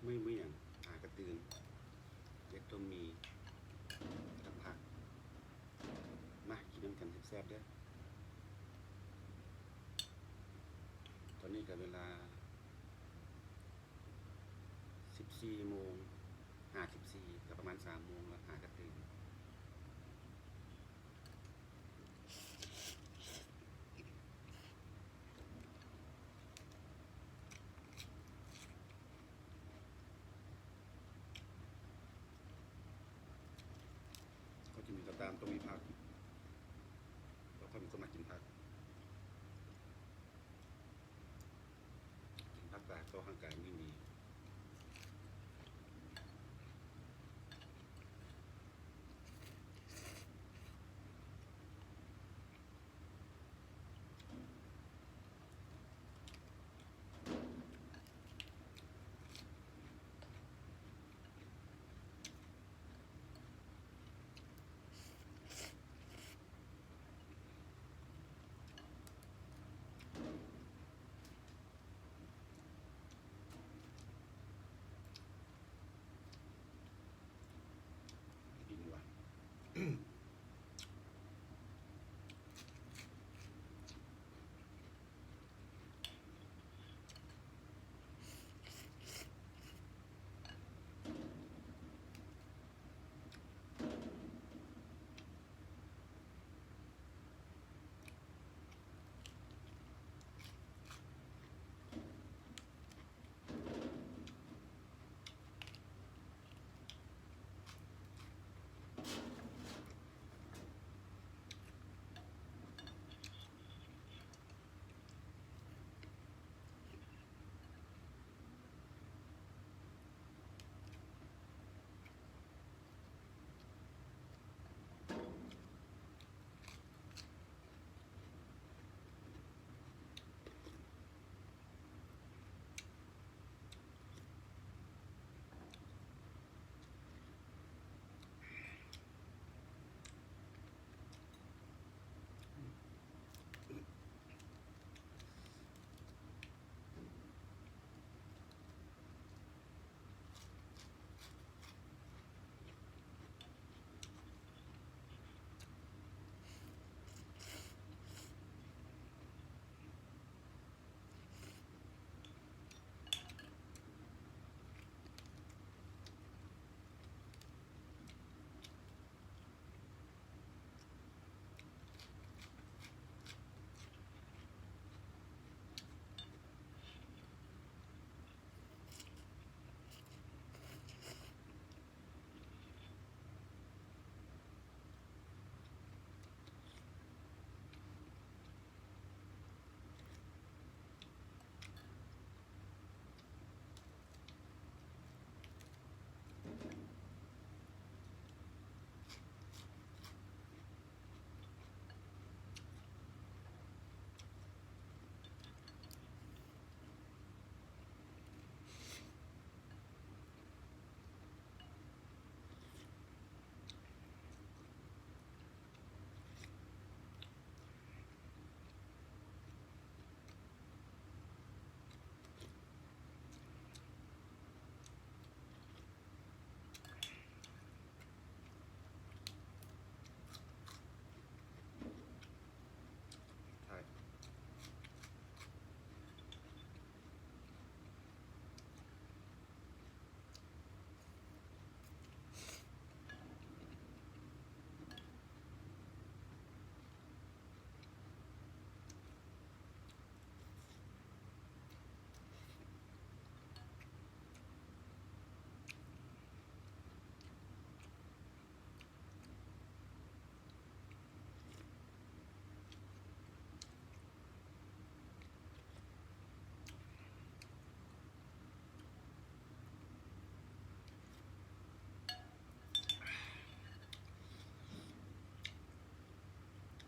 ມື້ ມື້ຫຍັງ ຫາກະຕື່ນ ເຮັດຕົ້ມໝີ່ກັບຜັກ ມາກິນນຳກັນແຊບໆເດີ້. ຕອນນີ້ກະເວລາສິບສີ່ໂມງຫ້າສິບສີ່ ກະປະມານສາມໂມງລະ ຫາກະຕື່ນ. ຂ້ອຍກິນຫຍັງກະຕາມ ຕ້ອງມີຜັກ ເພາະຂ້ອຍເປັນຄົນມັກກິນຜັກ. ກິນຜັກຫຼາຍຕໍ່ຮ່າງກາຍຍິ່ງດີ.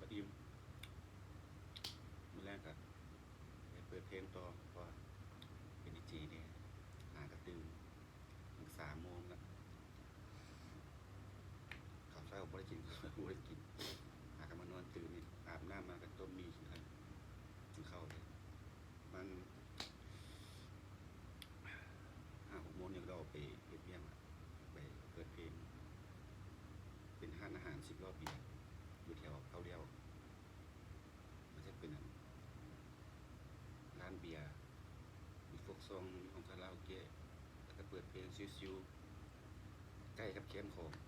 ກະອີ່ມ ມື້ແລງກະໄດ້ເປີດເພງຕໍ່ ເພາະວ່າເປັນດີເຈແດ່ ຫາກະຕື່ນ ສາມໂມງລະ ເຂົ້າເຊົ້າບໍ່ໄດ້ກິນ ບໍ່ໄດ້ກິນ ຫາກະມານອນຕື່ນນີ້ ອາບນ້ຳມາກະຕົ້ມໝີ່ກິນເຂົ້າ ກິນເຂົ້າເລີຍ ປະມານຫ້າຫົກໂມງນີ້ກະ ສິບລໍ້ເບຍ ຢູ່ແຖວເກົ້າລ້ຽວ ມັນຈະເປັນອັນ ຮ້ານເບຍ ມີຟົກຊອງ ມີຫ້ອງຄາຣາໂອເກະ ແລ້ວກໍເປີດເພງຊິວໆ ໃກ້ກັບແຄມຂອງ.